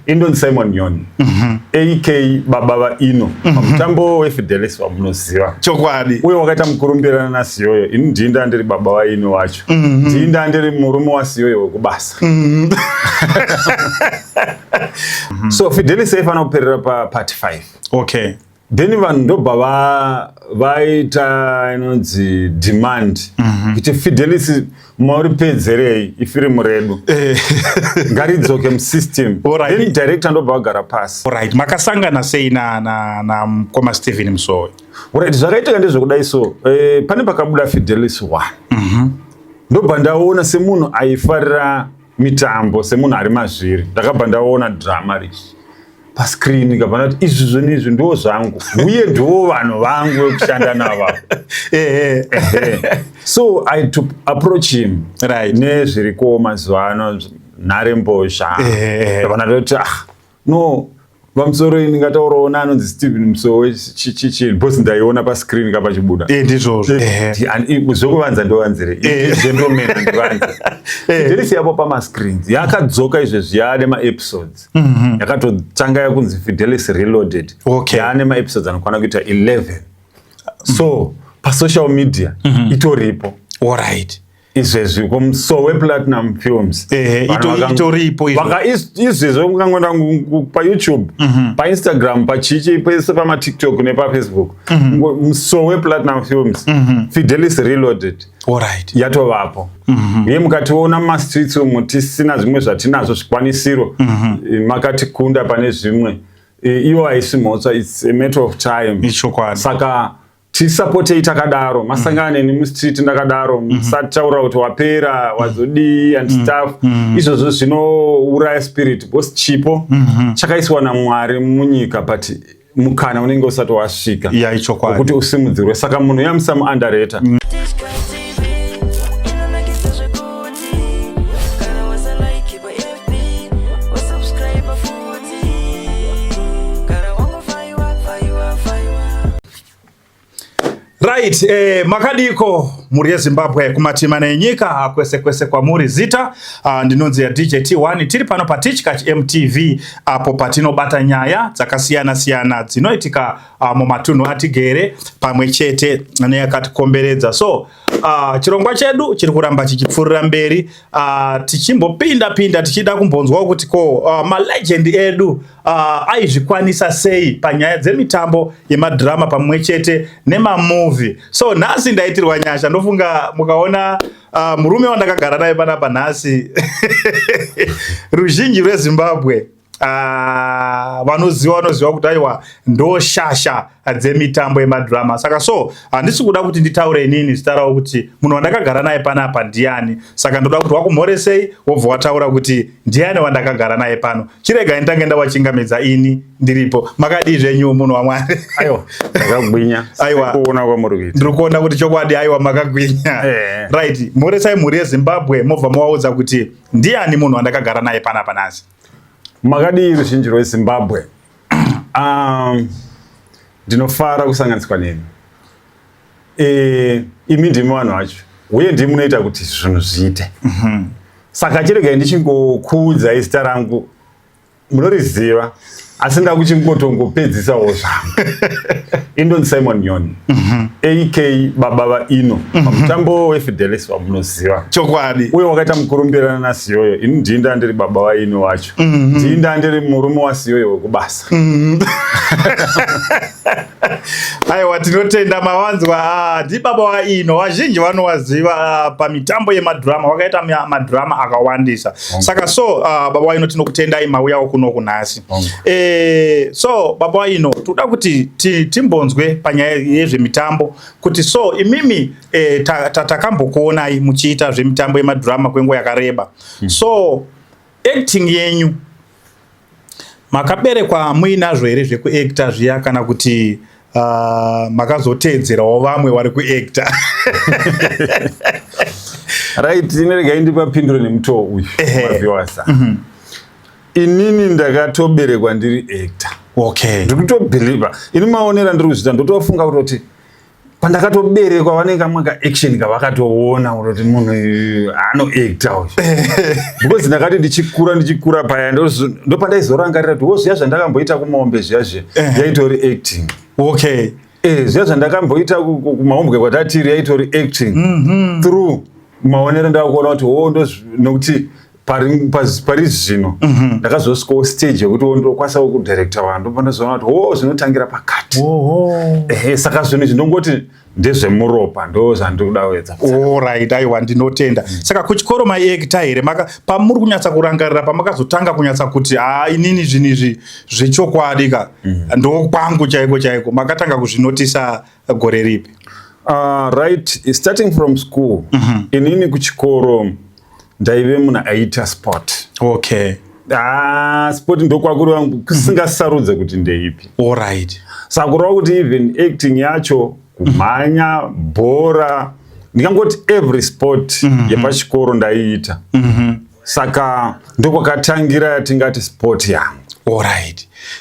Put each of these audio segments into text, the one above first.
Indonzi Simon Nyoni AK baba vaIno pamutambo weFidelis wamunoziva. Chokwadi. Uye wakaita mukurumbirana naSiyoyo. Ini ndini ndandiri baba vaIno wacho. Ndini ndandiri murume waSiyoyo wekubasa. So Fidelis aifanira kuperera pa part 5. Okay. Then vanhu ndobva vaita inonzi demand kuti Fidelis mauripedzerei ifirimu redu ngaridzoke musystem. Then director ndobva vagara pasi. Alright, makasangana sei na na na mukoma Stephen Musowe? Alright, zvakaitika ndezvekudai so pane pakabuda Fidelis 1. Ndobva ndaona semunhu aifarira mitambo, semunhu ari mazviri, ndakabva ndaona drama richi pascreen, ikabva ndati izvi zvinhu izvi ndo zvangu uye ndo vanhu vangu vekushanda navo. So I to approach him nezviriko mazuva ano, nharembozha. Ndabva ndatoti, "Ah no, pamusoro ini ndingataurawo naanonzi Stephen Musowe chichi because ndaiona pascreen kapachibuda." Ndizvozvo. Zvekuvanza ndovanzire gentleman, ndivanze. Fidelis yapo pamascreens yakadzoka izvezvi, yaane maepisodes. Yakatotanga yakunzi Fidelis Reloaded. Yaane maepisodes anokwana kuita 11, so pasocial media itoripo izvezvi kuMusowe Platinum Films. Vanhu Itoripo izvo. Izvezvi ukangoenda paYouTube, paInstagram, pachichi pese, pamaTikTok nepaFacebook, Musowe Platinum Films, Fidelis Reloaded yatovapo. Uye mukationa mumastreets umu tisina zvimwe zvatinazvo zvikwanisiro, makatikunda pane zvimwe. Iyo haisi mhosva, it's a matter of time. Ichokwadi. Saka tisapotei takadaro. Masangana neni mustreet ndakadaro, musataura kuti wapera, wazodii and stuff. Izvozvo zvinouraya spirit because chipo chakaiswa naMwari munyika, but mukana unenge usati wasvika Ya, ichokwadi. wekuti usimudzirwe. Saka munhu yamusamuunderrate. Tichka TV inonakidza zvekuti kana wasalike paFB, wasubscribe futi, kana wangofaiwa faiwa faiwa. Right, makadiko mhuri yeZimbabwe kumatima nenyika kwese kwese kwamuri? Zita ndinonzi ya DJ T1. Tiri pano paTichkach MTV apo patinobata nyaya dzakasiyana siyana dzinoitika mumatunhu atigere pamwe chete neyakatikomberedza. So chirongwa chedu chiri kuramba chichipfuurira mberi, tichimbopinda pinda tichida kumbonzwawo kuti ko malegend edu aizvikwanisa sei panyaya dzemitambo yemadhirama pamwe chete nemamovie. So nhasi ndaitirwa nyasha. Ndofunga mukaona murume wandakagara naye panapa nhasi, ruzhinji rweZimbabwe vanoziva vanoziva kuti aiwa, ndo shasha dzemitambo yemadhirama. Saka so handisi kuda kuti nditaure inini zita ravo, kuti munhu wandakagara naye panapa ndiani. Saka ndoda kuti wakumhoresei, wobva wataura kuti ndiani wandakagara naye pano. Chiregai nditange ndawachingamidza ini ndiripo. Makadii zvenyu, munhu waMwari? Aiwa, ndakagwinya. Aiwa. Kuona kwamuri kuita. Ndiri kuona kuti chokwadi, aiwa, makagwinya. Right, mhoresai mhuri yeZimbabwe, mobva mawaudza kuti ndiani munhu wandakagara naye panapa nhasi. Makadii, ruzhinji rweZimbabwe? Ndinofara kusanganiswa nemi. Imi ndimi vanhu vacho uye ndimi munoita kuti zvinhu zviite. Saka chiregai ndichingokuudzai zita rangu, munoriziva, asi ndakuchingotongopedzisawo zvangu. Indonzi Simon Nyoni AK baba vaIno pamutambo weFidelis wamunoziva. Chokwadi. Uye wakaita mukurumbirana naSiyoyo. Ini ndini ndandiri baba vaIno wacho. Ndini ndandiri murume waSiyoyo wekubasa. Aiwa, tinotenda. Mawanzwa, ndibaba waIno, vazhinji vanowaziva pamitambo yemadhirama. Wakaita madhirama akawandisa. Saka so baba waIno, tinokutendai mauyawo kuno kunhasi. Hongu. So baba waIno, toda kuti timbonzwe panyaya yezvemitambo kuti so imimi takambokuonai muchiita zvemitambo yemadhirama kwenguva yakareba. So acting yenyu makaberekwa muinazvo here, zvekuacta zviya, kana kuti makazoteedzerawo vamwe vari kuacta? Right, ineregai ndipapindure nemutoo uyu. Maviewers, inini ndakatoberekwa ndiri actor. Ndiri kutobhelievha ini, maonero andiri kuzviita, ndotofunga kutoti Pandakatoberekwa vane kamwe kaaction kavakatoona kutoti munhu uyu anoacta uyu, because ndakati ndichikura, ndichikura paya, ndopandaizorangarira kuti wo zviya zvandakamboita kumombe zviya zviya yaitori acting. Zviya zvandakamboita kumahombwe kwatatiri yaitori acting, through maonero ndakuona kuti wo nokuti pari zvino ndakazosvikawo stage yekuti wo ndokwanisawo kudirecta vanhu, ndopandazoona kuti wo zvinotangira pakati. Ehe, saka zvinhu izvi ndongoti ndezvemuropa, ndo zvandiri kuda kuedza. Alright, aiwa, ndinotenda. Saka kuchikoro maiacta here? Pamuri kunyatsa kurangarira pamakazotanga kunyatsa kuti, ha, inini zvinhu izvi zvechokwadi ka, ndo kwangu chaiko chaiko, makatanga kuzvinotisa gore ripi? Right, starting from school, inini kuchikoro ndaive munhu aiita sport. Ah, sport ndokwakuri vangu kusingasarudze kuti ndeipi. Saka kureva kuti even acting yacho, kumhanya, bhora, ndingangoti every sport yepachikoro ndaiita. Saka ndokwakatangira yatingati sport yangu.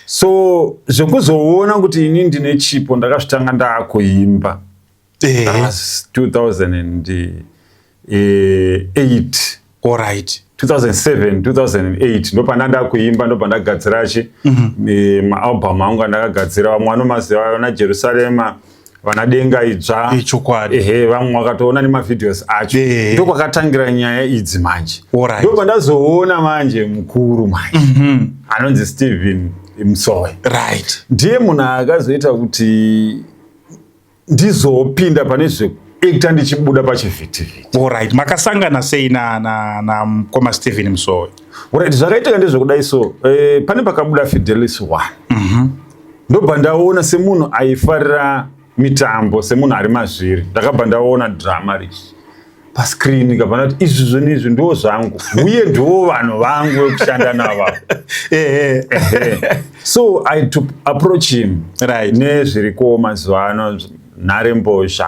So zvekuzoona kuti ini ndine chipo ndakazvitanga ndaakuimba. That was 2008. 2007, 2008 ndopanda ndakuimba, ndobva ndagadzira chi maalbum angu andakagadzira. Vamwe vanomaziva, vana Jerusarema, vana Denga Idzva. Ichokwadi. Ehe, vamwe vakatoona nemavideos acho. Ndokwakatangira nyaya idzi manje. Ndobva ndazoona manje mukuru manje anonzi Stephen Musowe. Ndiye munhu akazoita kuti ndizopinda pane zvekuacta ndichibuda pachivhitivhiti. Alright, makasangana sei na mukoma Stephen Musowe? Right, zvakaitika ndezvekudai. So pane pakabuda Fidelis 1, ndobva ndaona semunhu aifarira mitambo, semunhu ari mazviri, ndakabva ndaona drama richi pascreen, ikabva ndati izvi zvinhu izvi ndo zvangu uye ndo vanhu vangu vekushanda navo. Ehe. So I to approach him nezviriko mazuva ano, nharembozha.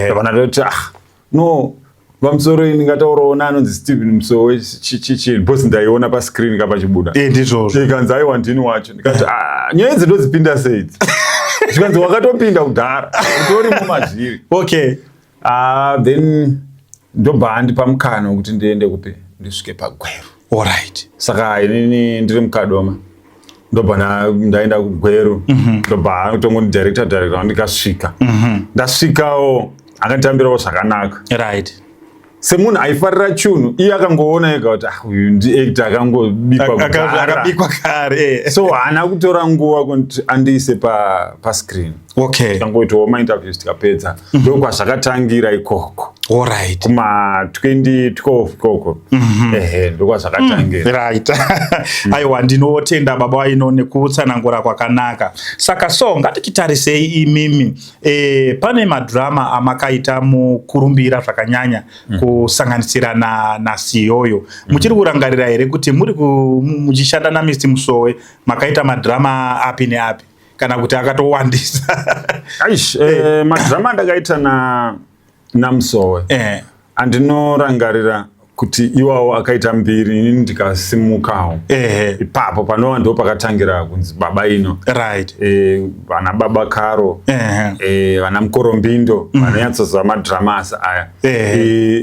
Ndabva ndatoti, "Ah, no, pamusoro, ndingataurawo naanonzi Stephen Musowe chichi?" Because ndaiona pascreen kapachibuda. Ndizvozvo. Ikanzi, "Aiwa, ndini wacho." Ndikati, "Ah, nyaya idzi ndodzipinda sei idzi?" Zvikanzi, "Wakatopinda kudhara, utori mumazviri." Ah, then ndobva andipa mukana wekuti ndiende kupi, ndisvike paGweru. Saka inini ndiri mukadoma, ndobva ndaenda kuGweru, ndobva atongondidirecta directa. Ndikasvika, ndasvikawo akanditambirawo zvakanaka. Semunhu aifarira chunhu, iye akangoona ega kuti, "Ah, uyu ndiactor akangobikwa kudhara." Akabikwa kare. So haana kutora nguva kuti andiise pascreen. Tikangoitawo mainterviews, tikapedza, ndokwazvakatangira ikoko. Kuma 2012 ikoko, ehe, ndokwazvakatangira. Right, aiwa, ndinotenda baba waino nekutsanangura kwakanaka. Saka so ngatichitarisei imimi, pane madhirama amakaita mukurumbira zvakanyanya, kusanganisira naSiyoyo. Muchiri kurangarira here kuti muri muchishanda naMr Musowe makaita madhirama api neapi, kana kuti akatowandisa? Aish, madhirama andakaita naMusowe andinorangarira kuti iwawo akaita mbiri, inini ndikasimukawo ipapo, panova ndo pakatangira kunzi baba ino. Vana Baba Karo, vana Mukorombindo, vanonyatsoziva madramas aya.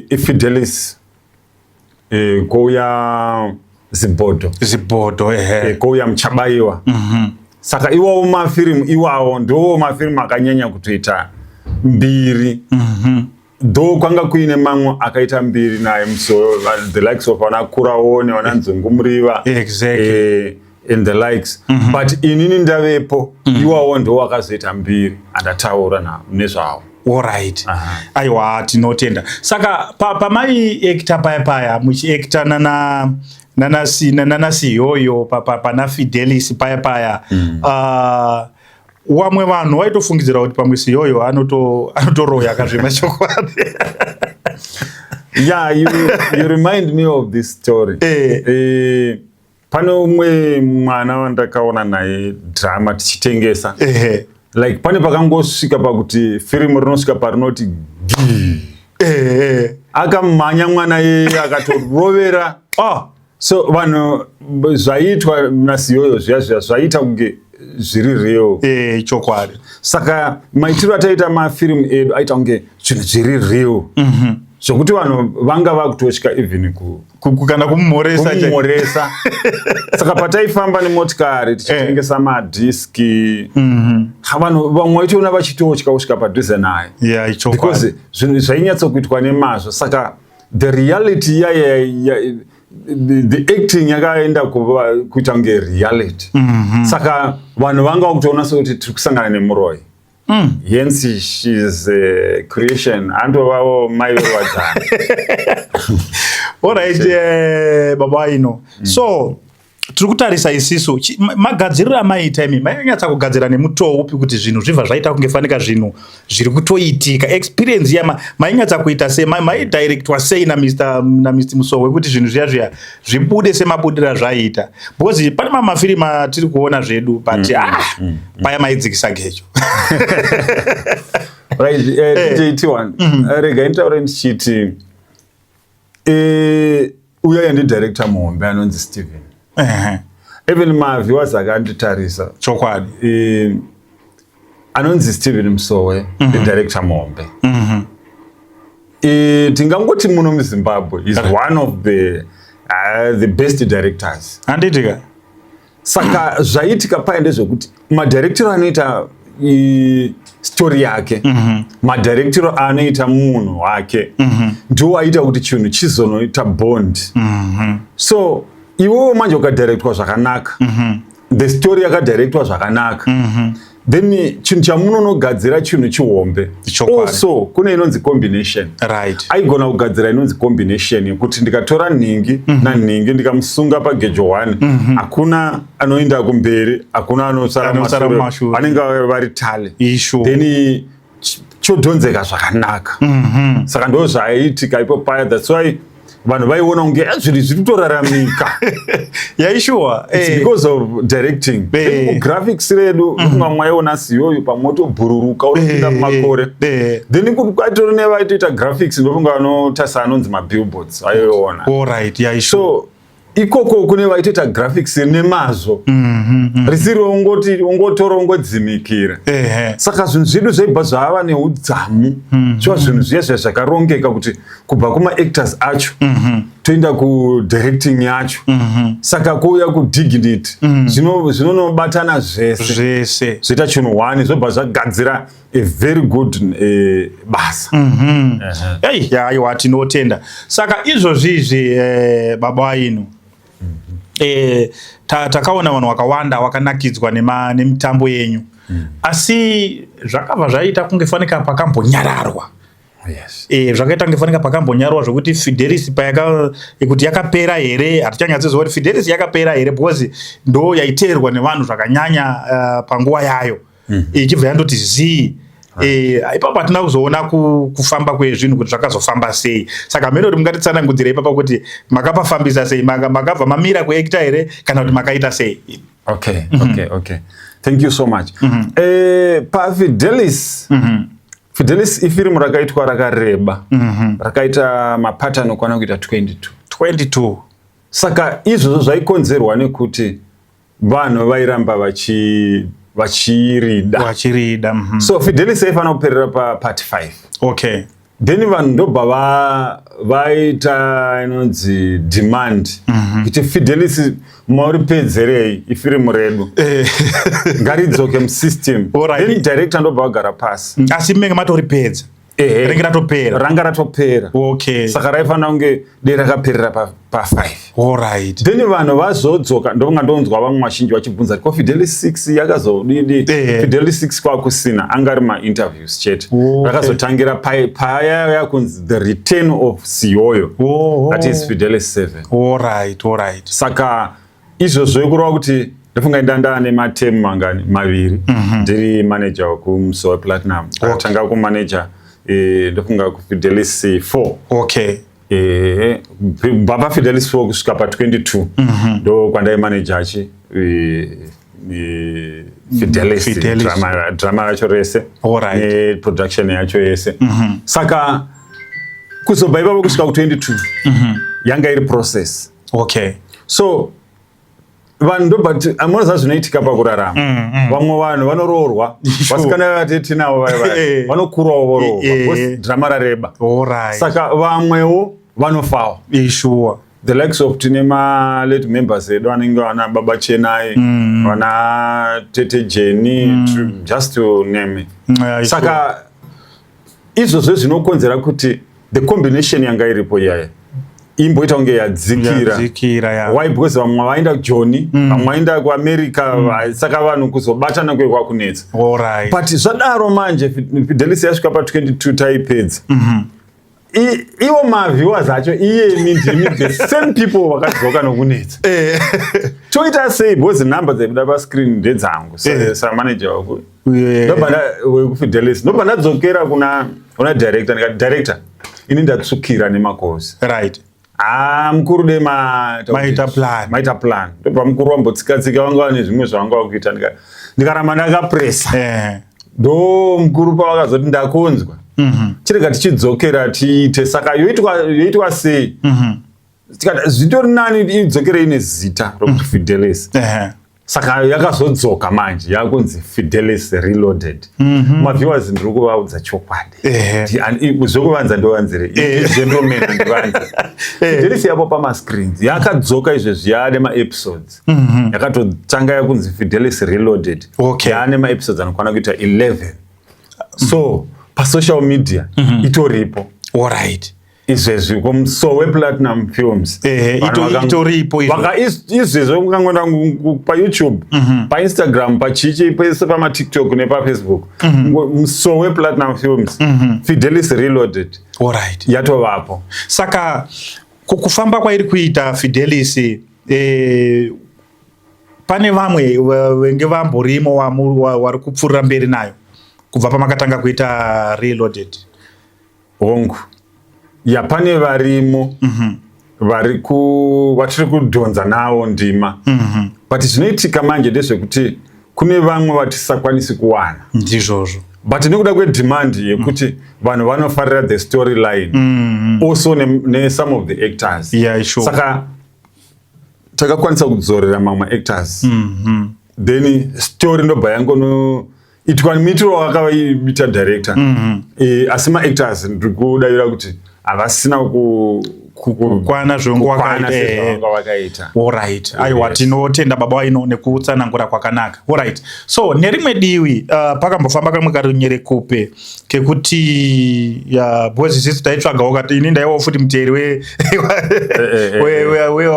IFidelis, kouya Zibhodho. Zibhodho, ehe. Kouya Muchabaiwa. Saka iwawo mafirimu iwawo ndo mafirimu akanyanya kutoita mbiri, though kwanga kuine mamwe akaita mbiri naye Musowe, the likes of vana Kuraone, vana Nzungu Muriva, and the likes, but inini ndavepo, iwawo ndo wakazoita mbiri andataura nezvawo. Alright, aiwa, tinotenda. Saka pamaiacta paya paya muchiacta nana Siyoyo pana Fidelis paya paya, wamwe vanhu vaitofungidzira kuti pamwe Siyoyo anotoroya kazvemachokwadi. Yeah, you remind me of this story. Pane umwe mwana wandakaona naye drama tichitengesa. Like pane pakangosvika pakuti firimu rinosvika parinoti gi, akamhanya mwana yeye akatorovera. Oh. So vanhu, zvaiitwa naSiyoyo zviya zviya zvaita kunge zviri real. Chokwadi. Saka maitiro ataita mafirimu edu aita kunge zvinhu zviri real, zvokuti vanhu vanga vakutotya even kana kumumhoresa. Kumumhoresa. Saka pataifamba nemotikari tichitengesa madhiski, vanhu vamwe vaitoona vachitotya kusvika padhuze naye because zvinhu zvainyatsokuitwa nemazvo. Saka the reality the acting yakaenda kuita kunge reality. Saka vanhu vanga vakutoona sekuti tiri kusangana nemuroi. Hence she's a creation, andovawo mai verwadzana. Alright, baba ino. So tiri kutarisa isisu magadziriro amaita imi, mainyatsa kugadzira nemutoo upi kuti zvinhu zvibva zvaita kunge fanika zvinhu zviri kutoitika? Experience yama mainyatsa kuita sei, maidirectwa sei naMr Musowe kuti zvinhu zviya zviya zvibude semabudiro azvaiita? Because pane mamafirimu atiri kuona zvedu, but ah, paya maidzikisa gecho. Right, DJ T1, rega nditaure ndichiti uya ndidirector muhombe anonzi Steven. Even maviewers akanditarisa, anonzi Steven Musowe, ndidirector muhombe. Tingangoti muno muZimbabwe is one of the best directors. Handitika? Saka zvaitika paya ndezvekuti madirectiro anoita story yake, madirectiro anoita munhu wake, ndiwo aita kuti chinhu chizonoita bond. So iwewo manje ukadirectwa zvakanaka, the story yakadirectwa zvakanaka, then chinhu chamunonogadzira chinhu chihombe. Also kune inonzi combination. Aigona kugadzira inonzi combination yekuti ndikatora nhingi nanhingi, ndikamusunga pagejo 1, hakuna anoenda kumberi, hakuna anosara Anosara mumashure. Mumashure. Vanenge vari tale. Ishu. Then chodhonzeka zvakanaka. Saka ndo zvaiitika ipo paya. That's why vanhu vaiona kunge "Eh, zvinhu zviri kutoraramika." Yaishuwa. It's because of directing. Then kugraphics redu, kunga mwaiona siyoyo pamwe otobhururuka, unopinda mumakore. Then kwatori nevaitoita graphics, ndofunga vanotarisa anonzi mabillboards aiona. Alright, yaishuwa. So ikoko kune vaitoita graphics nemazvo, risiri ungoti ungotora ungodzimikira. Saka zvinhu zvedu zvaibva zvava neudzamu, zviva zvinhu zviya zviya zvakarongeka, kuti kubva kumaactors acho toenda kudirecting yacho, saka kuuya kudignity, zvinonobatana zvese, Zvese. zvoita chinhu one, zvobva zvagadzira a very good basa. Ei, aiwa, tinotenda. Saka izvozvi izvi, baba ino, takaona vanhu vakawanda vakanakidzwa nemitambo yenyu, asi zvakabva zvaita kunge fanika pakambonyararwa. Zvakaita kunge fanika pakambonyararwa, zvokuti Fidelis payaka kuti yakapera here, hatichanyatsoziva kuti Fidelis yakapera here, because ndo yaiteerwa nevanhu zvakanyanya panguva yayo, ichibva yandoti zii. Ipapo hatina kuzoona kufamba kwezvinhu kuti zvakazofamba sei. Saka hameno kuti mungatitsanangudzire ipapa kuti makapafambisa sei, makabva mamira kuacta here kana kuti makaita sei? Okay, thank you so much. PaFidelis, Fidelis ifirimu rakaitwa rakareba, rakaita maparts anokwana kuita 22. 22. Saka izvozvo zvaikonzerwa nekuti vanhu vairamba vachirida. Vachirida. So Fidelis aifanira kuperera papart 5. Then vanhu ndobva vaita inonzi demand kuti Fidelis mauripedzerei, ifirimu redu, ngaridzoke musystem. Then director ndobva vagara pasi. Asi menge matoripedza? Ehe. Ringe ratopera? Ranga ratopera. Saka raifanira kunge dei rakaperera pa5. Then vanhu vazodzoka, ndonga ndonzwa vamwe vazhinji vachibvunza kuti ko Fidelis 6 yakazodidi? Fidelis 6 kwakusina, anga ari mainterviews chete. Rakazotangira paya yakunzi The Return of Siyoyo, that is Fidelis 7. Saka izvozvo kureva kuti ndofunga ndanda nematemu mangani, maviri, ndiri manager wekuMusowe Platinum. Ndakatanga kumanager, ndofunga kuFidelis 4. Kubva paFidelis 4 kusvika pa22 ndo kwandai manager achi Fidelis, Fidelis. drama racho rese neproduction yacho yese. Saka kuzobva ipapo kusvika ku22 yanga iri process. So Vanhu ndobva amunoziva zvinoitika pakurarama. Vamwe vanhu vanoroorwa, vasikana vati tinavo vaya vaya vanokurawo voroorwa because drama rareba. Saka vamwewo vanofawo. Ishuwa. The likes of tine malate members edu anenge vana Baba Chenai, vana Tete Jeni, just to name it. Saka izvozvo zvinokonzera kuti the combination yanga iripo iyaya imboita kunge yadzikira. Yadzikira, ya. Why? Because vamwe vaenda kuJoni, vamwe vaenda kuAmerica, saka vanhu kuzobatana kwe kwakunetsa. But zvadaro manje Fidelis yasvika pa22, taipedza. Ivo maviewers acho, iyemi ndimi the same people vakadzoka nokunetsa. Toita sei? Because nhamba dzaibuda pascreen ndedzangu samanager waku wekuFidelis. Ndobva ndadzokera kuna director, ndikati, "Director, ini ndatsukira nemakosi." Ah, mukuru de Maita plan. Maita plan. Ndobva mukuru wambotsika-tsika, vanga vane zvimwe zvavanga vakuita. Ndikaramba ndakapresa. Ndo mukuru pavakazoti, "Ndakunzwa, chirega tichidzokera tiite." Saka yoitwa sei? Tikati zvitori nani idzokere ine zita rokuti Fidelis. Saka yakazodzoka manje yakunzi Fidelis Reloaded. Maviewers, ndiri kuvaudza chokwadi. Zvokuvanza ndovanzire, gentlemen, ndivanze. Fidelis yapo pamascreens yakadzoka izvezvi yaane maepisodes. Yakatotanga yakunzi Fidelis Reloaded. Yaane maepisodes anokwana kuita 11. So pasocial media itoripo izvezvi kumusowe Platinum Films. Ehe, itoripo izvo. Izvezvi ukangoenda paYouTube, paInstagram, pachichi pese, pamaTikTok nepaFacebook, Musowe Platinum Films, Fidelis Reloaded, yatovapo. Saka kufamba kwairi kuita Fidelis, pane vamwe venge vamborimo vari kupfuurira mberi nayo kubva pamakatanga kuita Reloaded? Hongu, ya, pane varimo vari ku vatiri kudhonza navo ndima. But zvinoitika manje ndezvekuti kune vamwe vatisakwanisi kuwana. But nekuda kwedemand yekuti vanhu vanofarira the storyline, also ne some of the actors, saka takakwanisa kudzorera mamwe actors. Then story ndobva yangonoitwa miitiro wakavaita director. Asi maactors ndiri kudavira kuti havasina kukwana zvongo kukwana wakaita, sezvavanga vakaita. Alright, aiwa. Yes. Tinotenda baba waino nekutsanangura kwakanaka. Alright, so nerimwe divi, pakambofamba kamwe karunyerekupe kekuti ya boys isusu taitsvagawo kati ini ndaiwawo futi muteeri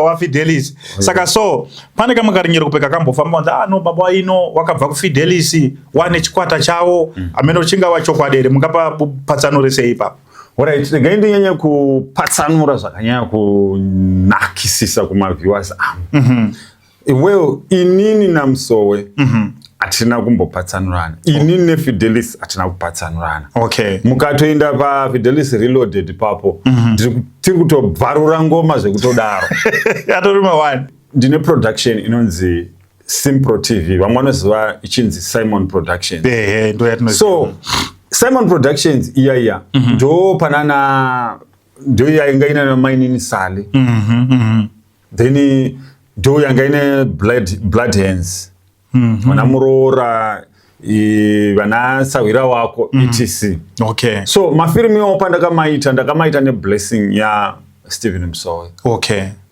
waFidelis. Saka so pane kamwe karunyerekupe kakambofamba kunzi, ah no, baba waino wakabva kuFidelis wane chikwata chavo. Amene chingava chokwadi here? Mungapa patsanure sei ipapo? Alright, regai ndinyanye kupatsanura zvakanyanya kunakisisa kumaviewers angu. Well, inini naMusowe hatina kumbopatsanurana. Inini neFidelis hatina kupatsanurana. Mukatoenda paFidelis Reloaded papo, tiri kutobvarura ngoma zvekutodaro. Atori mawani. Ndine production inonzi Simpro TV, vamwe vanoziva ichinzi Simon Productions. Ehe, ndo yatinoziva. So Simon Productions iya iya ndo panana, ndo yainga ina Mainini Sali, then ndo yanga ine Blood Hands, vana Muroora, vana Sahwira Wako, etc. So mafirimu iwawo pandakamaita, ndakamaita neblessing yaStephen Musowe.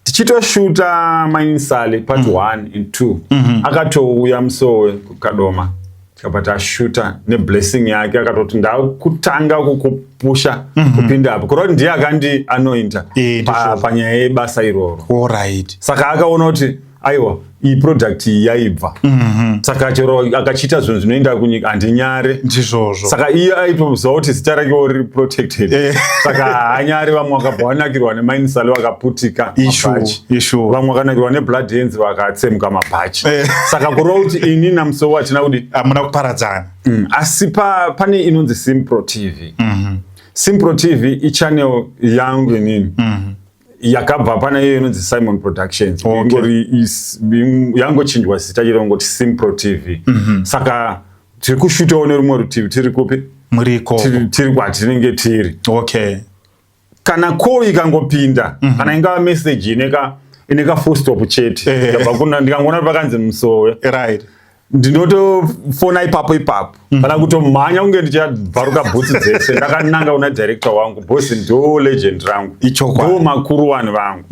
Tichitoshuta Mainini Sali part 1 and 2, akatouya Musowe kuKadoma, tikabva tashuta neblessing yake. Akatoti, "Ndakutanga kukupusha kupinda apo," kureva kuti ndiye akandi anointa panyaya yebasa iroro. Saka akaona kuti aiwa, iyi product iyi yaibva. Saka chero akachiita zvinhu zvinoenda kunyika, handinyare. Saka iye aitoziva kuti zita rakewo riri protected. Saka haanyari. Vamwe vakabva vanakirwa neMainini Sali, vakaputika mabhachi. Vamwe vakanakirwa neBlood Hands, vakatsemuka mabhachi. Saka kureva kuti ini naMusowe hatina kudi Hamuna kuparadzana. Asi pane inonzi Simpro TV. Simpro TV ichannel yangu inini yakabva pana iyo inonzi Simon Productions. Ingori yangochinjwa zita chete, kungoti Simpro TV. Saka tiri kushutawo nerumwe rutivi, tiri kupi? Muriko. Tiri kwatinenge tiri. Kana call ikangopinda, kana ingava message ineka Ine kafull stop chete. Ndabva kuna, ndikangoona pakanzi Musowe, ndinotofona ipapo ipapo kana kutomhanya kunge ndichabvaruka bhutsu dzese, ndakananga kuna director wangu, boss, ndo legend rangu. Ichokwadi. Ndo makuru wani vangu.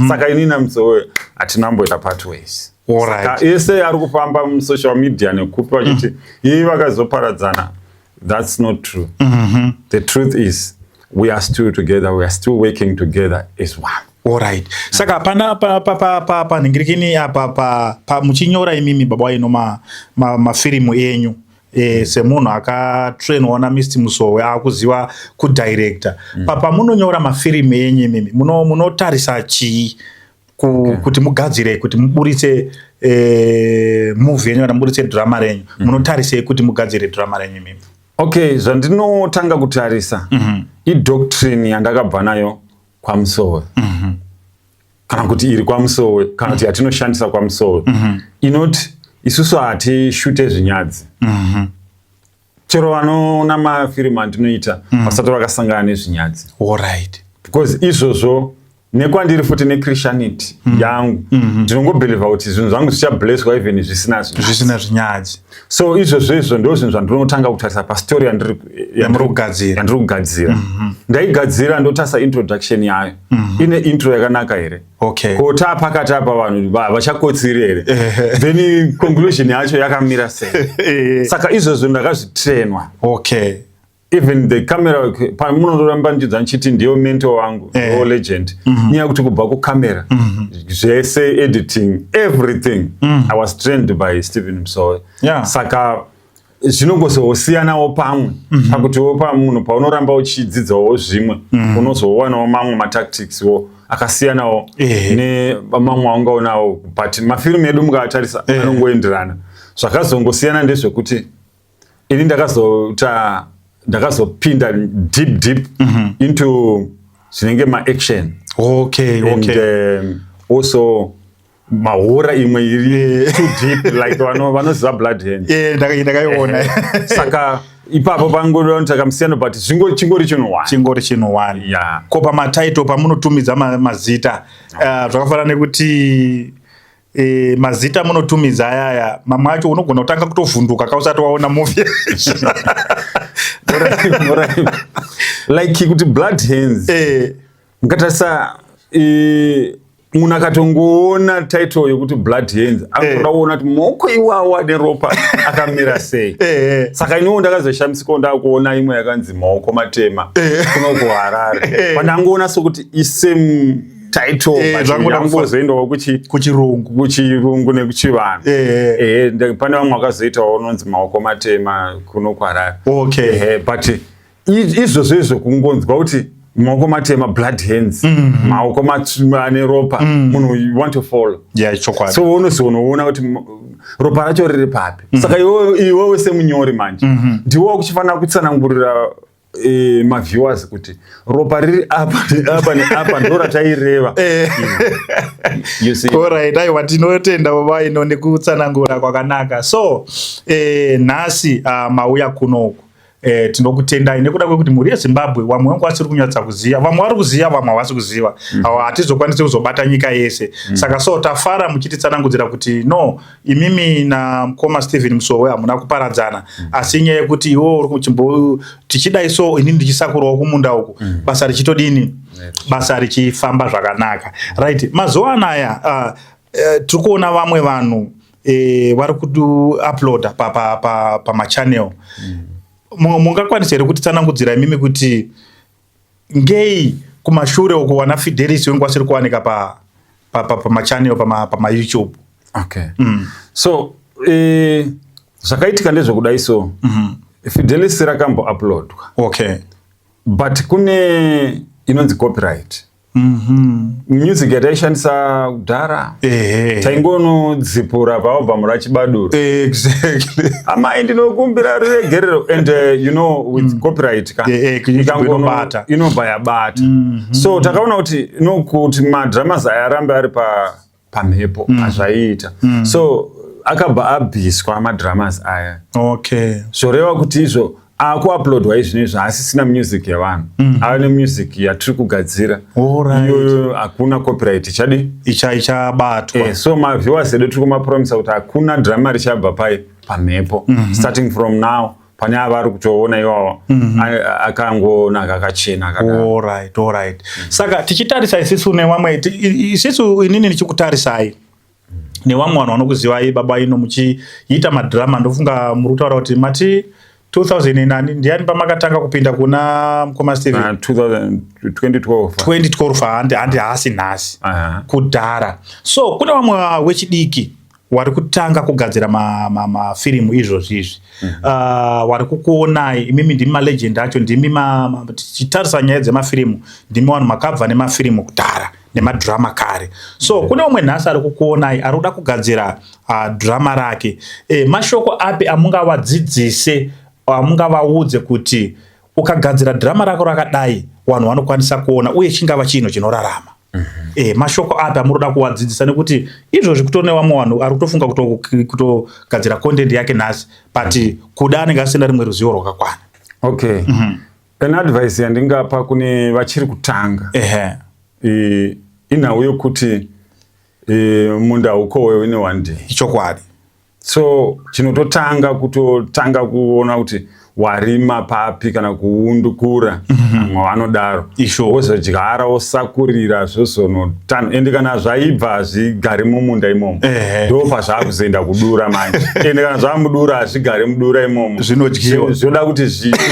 Saka inini naMusowe hatinamboita pathways. Saka ese ari kufamba musocial media nekupi vachiti ii vakazoparadzana, that's not true. The truth is we are still together, we are still working together as one. Alright, saka pana panhingirikini apa muchinyora imimi, baba waino, mafirimu enyu, semunhu akatrainwa naMr Musowe, akuziva kudirector, pamunonyora mafirimu enyu imimi, munotarisa chii kuti mugadzire, kuti muburitse movie yenyu kana muburitse drama renyu? Munotarisei kuti mugadzire drama renyu imimi? Okay, zvandinotanga kutarisa idoctrine yandakabva nayo kwaMusowe, kana kuti iri kwaMusowe, kana kuti yatinoshandisa kwaMusowe, inoti isusu hatishute zvinyadzi. Chero vanoona mafirimu andinoita vasati vakasangana nezvinyadzi, because izvozvo nekwandiri futi nechristianity yangu, ndinongobelieva kuti zvinhu zvangu zvichablesswa even zvisina zvinyadzi. Zvisina zvinyadzi. So izvozvo izvo ndo zvinhu zvandinotanga kutarisa pastori yamuri kugadzira. Yandiri kugadzira. Ndaigadzira, ndotarisa introduction yayo, ine intro yakanaka here? Kota pakati apa vanhu vachakotsiri here? Then conclusion yacho yakamira sei? Saka izvozvo ndakazvitrenwa. Even the camera work, pamunotoramba ndichidza ndichiti ndiyo mentor wangu, ndo legend, nyaya yekuti kubva kucamera zvese, editing, everything, I was trained by Stephen Musowe. Saka zvinongozosiyanawo pamwe pakutiwo pamunhu paunoramba uchidzidzawo zvimwe, unozowanawo mamwe matactics wo akasiyanawo nemamwe aungaonawo, but mafirimu edu mukatarisa anongoenderana. Zvakazongosiyana ndezvekuti ini ndakazota, ndakazopinda deep deep into zvinenge maaction and also mahorror, imwe iri too deep, like vanoziva Blood Hand. Ndakaiona. Saka ipapo pangoita kamusiyano, but chingori chinhu one. Chingori chinhu one. Yeah. Ko pamatitle, pamunotumidza mazita, zvakafanana nekuti mazita munotumidza ayaya, mamwe acho unogona kutanga kutovhunduka kausati waona movie. Alright. Like kuti Blood Hands, ngatarisa, munhu akatongoona title yekuti Blood Hands, anotoda kuona kuti maoko iwawo ane ropa akamira sei. Saka iniwo ndakazoshamisikawo ndakuona imwe yakanzi Maoko Matema kuno kuHarare, pandangoona sokuti isame title, but zvangoda yangozoendawo kuchirungu. Kuchirungu nekuchivanhu. Pane vamwe vakazoitawo unonzi Maoko Matema kuno kuHarare. But izvozvo izvo, kungonzwa kuti Maoko Matema, Blood Hands, maoko ane ropa, munhu you want to follow. Yeah, chokwadi. So unozonoona kuti ropa racho riri papi. Saka iwewe semunyori manje ndiwe wakuchifanira kutsanangurira maviewers kuti ropa riri apa neapa neapa ndo rataireva. You see? Alright, aiwa, tinotenda baba ino nekutsanangura kwakanaka. So nhasi mauya kunoku, tinokutendai nekuda kwekuti mhuri yeZimbabwe vamwe vangu vasiri kunyatsa kuziva, vamwe vari kuziva, vamwe havasi kuziva. Hatizokwanisi kuzobata nyika yese. Saka so tafara muchititsanangudzira kuti no, imimi namukoma Stephen Musowe hamuna kuparadzana, asi inyaya yekuti iwo uri kuchimbo tichidai, so inini ndichisakurawo kumunda uku, basa richitodini, basa richifamba zvakanaka. Right, mazuva anaya tiri kuona vamwe vanhu vari kuuploada pamachannel pa, pa, pa Mungakwanisa here kutitsanangudzira imimi kuti ngei kumashure uko wana Fidelis wengu vasiri kuwanika pamachannel, pamaYouTube? Okay, so zvakaitika ndezvekudai so, Fidelis rakambouploadwa, but kune inonzi copyright. Music yataishandisa kudhara, taingonodzipura paalbum raChibaduro. Amai, ndinokumbira ruregerero. And you know, with copyright ka, YouTube inobata. Inobva yabata. So takaona kuti no, kuti madramas aya arambe ari pamhepo hazvaiita. So akabva abviswa madramas aya. Zvoreva kuti izvo Akuuploadwa izvinezvi haasisina music yevanhu, ave nemusic yatiri kugadzira. Iyoyo hakuna copyright ichadi Ichabatwa. So maviewers edu tiri kumapromisa kuti hakuna drama richabva pai pamhepo. Starting from now, pane avari kutoona iwawa akangonaka, akachena akadaro. Alright, saka tichitarisa isisu nevamwe, isisu, inini ndichikutarisai nevamwe vanhu vanokuzivai, baba ino, muchiita madhirama, ndofunga muri kutaura kuti mati 2000 nani ndiani pamakatanga kupinda kuna mukoma Steven? 2000 2012. 2012, handi hasi nhasi, kudhara. So kune vamwe wechidiki wari kutanga kugadzira mafirimu izvozvi izvi, wari kukuonai imimi, ndimi malegend acho, ndimi tichitarisa nyaya dzemafirimu, ndimi vanhu makabva nemafirimu kudhara nemadhirama kare. So kune umwe nhasi ari kukuonai ari kuda kugadzira dhirama rake, mashoko api amungavadzidzise, amungavaudze kuti ukagadzira dhirama rako rakadai vanhu vanokwanisa kuona uye chingava chinhu chinorarama? Mashoko api amunoda kuvadzidzisa? Nekuti izvozvi kutori nevamwe vanhu ari kutofunga kutogadzira content yake nhasi, but kuda anenge asina rimwe ruzivo rwakakwana. Okay, an advice yandingapa kune vachiri kutanga, inhau yokuti munda haukohwewe in one day. So chinototanga kutotanga kuona kuti warima papi kana kuundukura, vamwe vanodaro, wozodyara, wosakurira, zvozonotana, ende kana zvaibva hazvigari mumunda imomo. Ndo pazvakuzoenda kudura manje, ende kana zvamudura hazvigari mudura imomo. Zvinodyiwa. Zvinoda kuti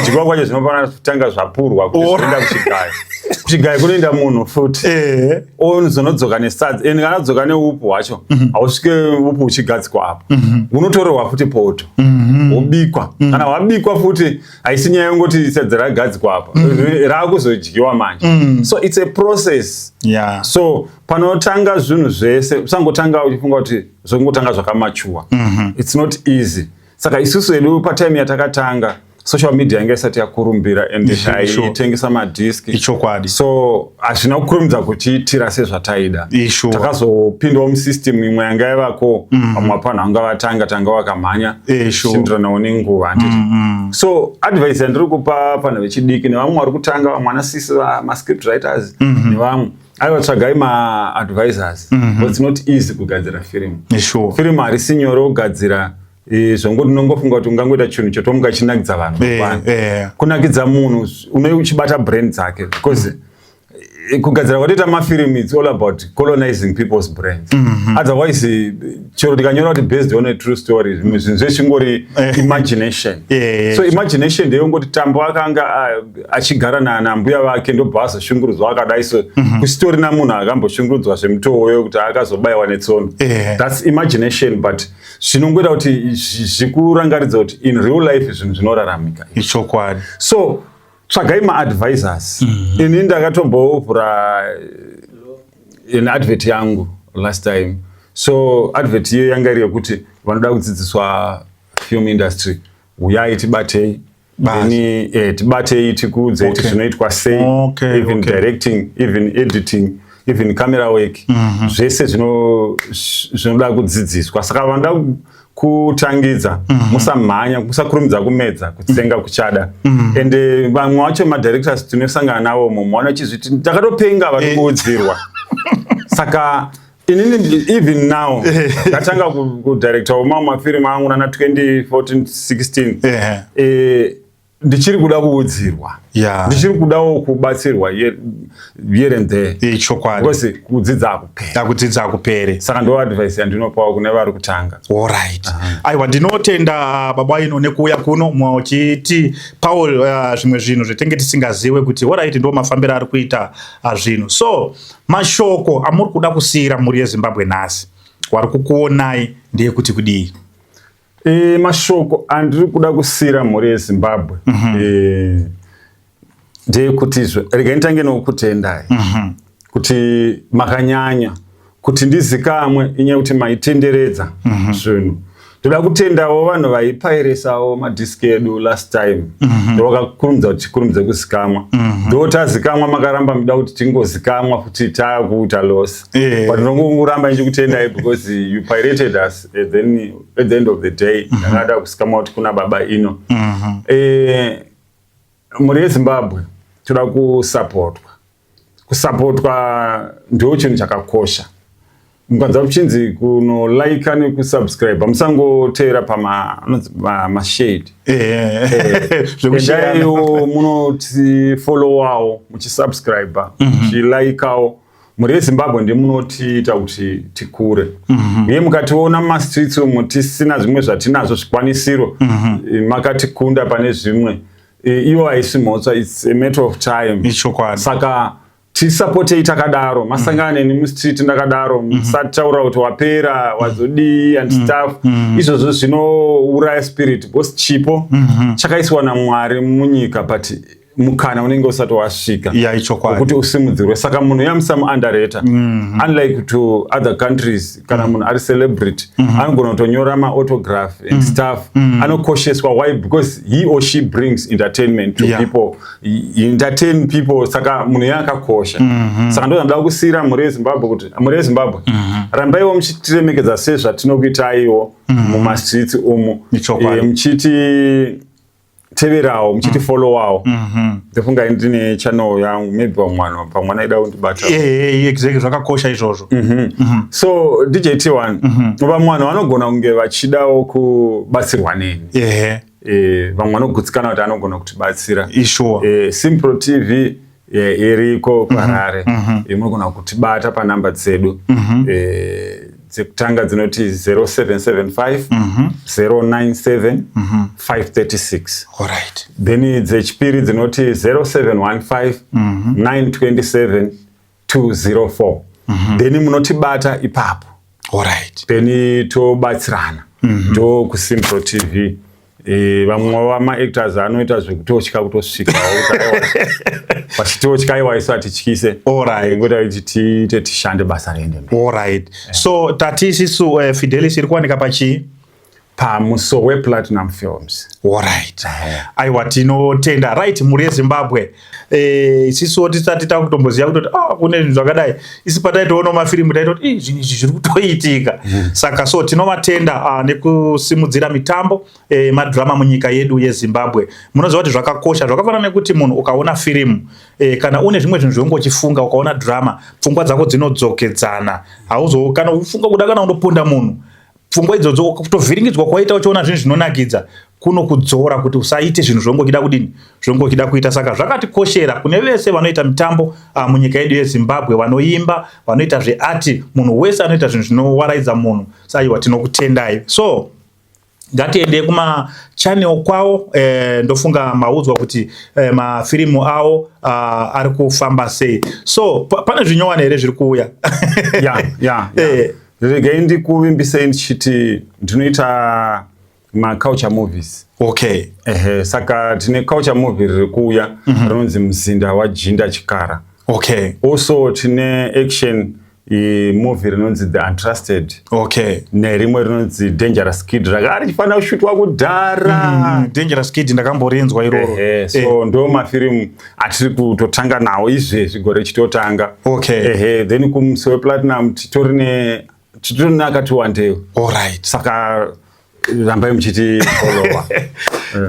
kudyiwa kwacho zvinofanira kutanga zvapurwa kuti zvoenda kuchigayo. Kuchigayo kunoenda munhu futi, ozonodzoka nesadza, ende kana adzoka neupu hwacho, hausvike upu uchigadzikwa apo, unotorerwa futi poto, wobikwa. Kana hwabikwa futi, haisi nyaya yongoti sadza ragadzikwa apa, raakuzodyiwa manje. So it's a process. So panotanga zvinhu zvese, usangotanga uchifunga kuti zvongotanga zvakamachuwa. It's not easy. Saka isusu hedu patime yatakatanga, social media yanga isati yakurumbira and taitengesa madhiski. So hazvina kukurumidza kutiitira sezvataida. Takazopindawo musystem imwe yanga yavako, vamwe vapanhu vanga vatanga tanga vakamhanya, chindiranawo nenguva, handiti? So advice yandiri kupa vanhu vechidiki nevamwe vari kutanga, vamwe vanasisi, mascript writers nevamwe, aiwa, tsvagai maadvisors, but it's not easy kugadzira firimu. Firimu harisi nyore kugadzira. Zvongoti unongofunga kuti ungangoita chinhu chotomuka chinakidza vanhu mangwana. Kunakidza munhu unenge uchibata brain dzake, because kugadzira kwatoita mafirimu, it's all about colonizing people's brains. Otherwise, chero tikanyora kuti based on a true story, zvimwe zvinhu zvechingori imagination. So imagination ndeyongoti Tambo akanga achigara nambuya vake, ndobva azoshungurudzwa akadai, so kusitorina munhu akamboshungurudzwa zvemutowo kuti akazobayiwa netsono. That's imagination, but zvinongoita kuti zvikurangaridza kuti in real life zvinhu zvinoraramika. So tsvagai maadvisors. Ini ndakatombovhura an advert yangu last time. So advert iyo yanga iri yekuti vanoda kudzidziswa film industry, uyai tibatei. Basi. Then, tibatei tikuudzei kuti zvinoitwa sei, even directing, even editing, even camera work, zvese zvinoda kudzidziswa. Saka vanoda kutangidza, musamhanya, musakurumidza kumedza, kutsenga kuchada. Ende vamwe vacho madirectors tinosangana navo mumwe vanochizviti ndakatopenga, vari kuudzirwa. Saka inini even now ndatanga kudirectawo mamwe mafirimu angu nana 2014 16. Ndichiri kuda kuudzirwa, ndichiri kudawo kubatsirwa here and there, because kudzidza hakuperi. Akudzidza hakuperi. Saka ndo advice yandinopawo kune vari kutanga. Alright, aiwa, ndinotenda baba ino nekuuya kuno muchiti paul zvimwe zvinhu zvetenge tisingaziwe kuti alright, ndo mafambiro ari kuita zvinhu. So mashoko amuri kuda kusiyira mhuri yeZimbabwe nhasi wari kukuonai ndeyekuti kudii? Mashoko andiri kuda kusiyira mhuri yeZimbabwe ndeyekuti izvo, regai nditange nokutendai kuti makanyanya kuti ndizikamwe, inyaya yekuti maitenderedza zvinhu. Toda kutendawo vanhu vaipairesawo madhiski edu last time. Ndovakakurumidza kuti tikurumidze kuzikamwa. Ndo tazikamwa, makaramba muda kuti tingozikamwa futi taakuita loss. But ndinongoramba ndichikutendai because you pirated us, and then at the end of the day ndakada kuzikamwa kuti kuna Baba Ino. Mhuri yeZimbabwe, toda kusapotwa. Kusapotwa ndo chinhu chakakosha. Mukanzwa kuchinzi kunolaika nekusubscribe, musangoteera pama anonzi mashade. Zvekushayana. Endaiwo munotifollowawo, muchisubscribe, muchilaikawo. Mhuri yeZimbabwe, ndimunotiita kuti tikure. Uye mukationa mumastreets umu tisina zvimwe zvatinazvo zvikwanisiro, makatikunda pane zvimwe. Iyo haisi mhosva, it's a matter of time. Ichokwadi. Saka tisapotei takadaro. Masangana neni mustreet ndakadaro, musataura kuti wapera, wazodii and stuff. Izvozvo zvinouraya spirit, because chipo chakaiswa naMwari munyika, but mukana unenge usati wasvika Ya, ichokwadi. wekuti usimudzirwe. Saka munhu yamusamuunderrate. Unlike to other countries, kana munhu ari celebrity anogona kutonyora maautograph and stuff, anokosheswa. Why? Because he or she brings entertainment to people. He entertain people. Saka munhu iye akakosha. Saka ndo zvandida kusiyira mhuri yeZimbabwe, kuti mhuri yeZimbabwe, rambaiwo muchitiremekedza sezvatinokuitaiwo mumastreets umu. Ichokwadi. Muchiti teverawo, muchitifollowawo. Ndofunga ndine channel yangu, maybe vamwe vanhu pamwe vanaida kundibata. Exactly, zvakakosha izvozvo. So DJ T1, vamwe vanhu vanogona kunge vachidawo kubatsirwa neni. Vamwe vanogutsikana kuti anogona kutibatsira. Isure. Simpro TV iriko kuHarare. Munogona kutibata panhamba dzedu. Dzekutanga dzinoti 0775 097 536. Then dzechipiri dzinoti 0715 927 204. Then munotibata ipapo. Then tobatsirana. Ndo kuSimpro TV. Vamwe vamaactors anoita zvekutotya kutosvika vachitotya. Iwa, isu hatityise. Ngoita kuti tiite tishande, basa riende mberi. Alright, so tati isisu Fidelis iri kuwanika pachii? Pamuso wePlatinum Films. Alright, aiwa, tinotenda. Right, mhuri yeZimbabwe, isisuwo tisati takutomboziva kutoti ah, kune zvinhu zvakadai. Isi pataitoona mafirimu taitoti, "Ih, zvinhu izvi zviri kutoitika." Saka so tinovatenda nekusimudzira mitambo, madhirama munyika yedu yeZimbabwe. Munoziva kuti zvakakosha, zvakafanana nekuti munhu ukaona firimu, kana une zvimwe zvinhu zvaunge uchifunga, ukaona dhirama pfungwa dzako dzinodzokedzana. Hauzo kana ufunga kuda kana undoponda munhu, pfungwa idzodzo kutovhiringidzwa kwaita uchiona zvinhu zvinonakidza kunokudzora kuti usaite zvinhu zvonge uchida kudini, zvonge uchida kuita. Saka zvakatikoshera kune vese vanoita mitambo munyika yedu yeZimbabwe, vanoimba, vanoita zveart, munhu wese anoita zvinhu zvinowaraidza munhu. Saiwa, tinokutendai. So ngatiendei kumachannel kwavo. Ndofunga maudzwa kuti mafirimu avo ari kufamba sei. So pane zvinyowani here zviri kuuya? Ya. Regai ndikuvimbisei ndichiti ndinoita maculture movies. Ehe, saka tine culture movie riri kuuya rinonzi Muzinda waJinda Chikara. Also tine action movie rinonzi The Untrusted nerimwe rinonzi Dangerous Kid, ranga richifanira kushutwa kudhara. Dangerous Kid ndakamborinzwa iroro. Ehe, so ndo mafirimu atiri kutotanga nawo izvezvi, gore richitotanga. Ehe, then kumusi wePlatinum titori neakati wandei. Saka rambai muchiti followa.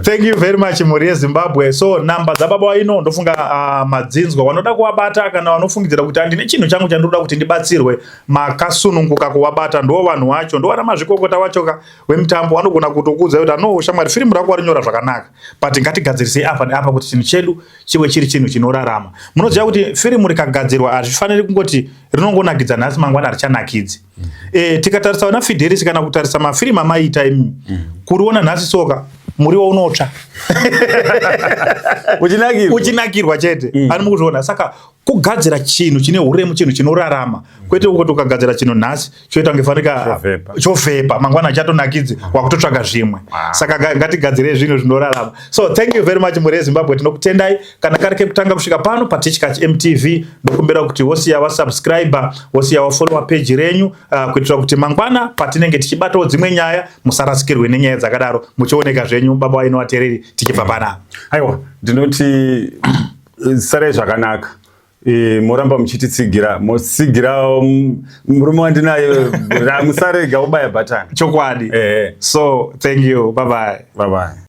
Thank you very much, mhuri yeZimbabwe. So namba dzababa waino ndofunga madzinzwa. Vanoda kuvabata kana vanofungidzira kuti handine chinhu changu chandinoda kuti ndibatsirwe, makasununguka kuvabata. Ndo vanhu vacho, ndo vana mazvikokota vachoka wemutambo. Vanogona kutokuudza kuti, "No shamwari, firimu rako warinyora zvakanaka, but ngatigadzirisei apa neapa kuti chinhu chedu chive chiri chinhu chinorarama." Munoziva kuti firimu rikagadzirwa hazvifaniri kungoti rinongonakidza nhasi, mangwana harichanakidzi. Tikatarisa vana Fidelis kana kutarisa mafirimu amaita imi, kuriona nhasi soka muriwo unotsva. Uchinakirwa. Uchinakirwa chete. Ani mukuzviona. Saka Kugadzira chinhu chine uremu, chinhu chinorarama, kwete kuti ukagadzira chinhu nhasi choita kunge fanika Chovhepa. Chovhepa, mangwana chatonakidzi, wakutotsvaga zvimwe. Saka ngatigadzirei zvinhu zvinorarama. So thank you very much, mhuri yeZimbabwe, tinokutendai. Kana kari kekutanga kusvika pano paTichkach MTV, ndokumbira kuti wosiya wasubscribe, wosiya wafollowa page renyu, kuitira kuti mangwana patinenge tichibatawo dzimwe nyaya musarasikirwe nenyaya dzakadaro, muchioneka zvenyu. Baba wainovateereri, tichibva panapa. Aiwa, ndinoti sarai zvakanaka. Moramba muchititsigira, motsigira murume wandinaye. Musarega ubaya bhatani. Chokwadi. Ehe. So thank you, bye bye. Bye bye.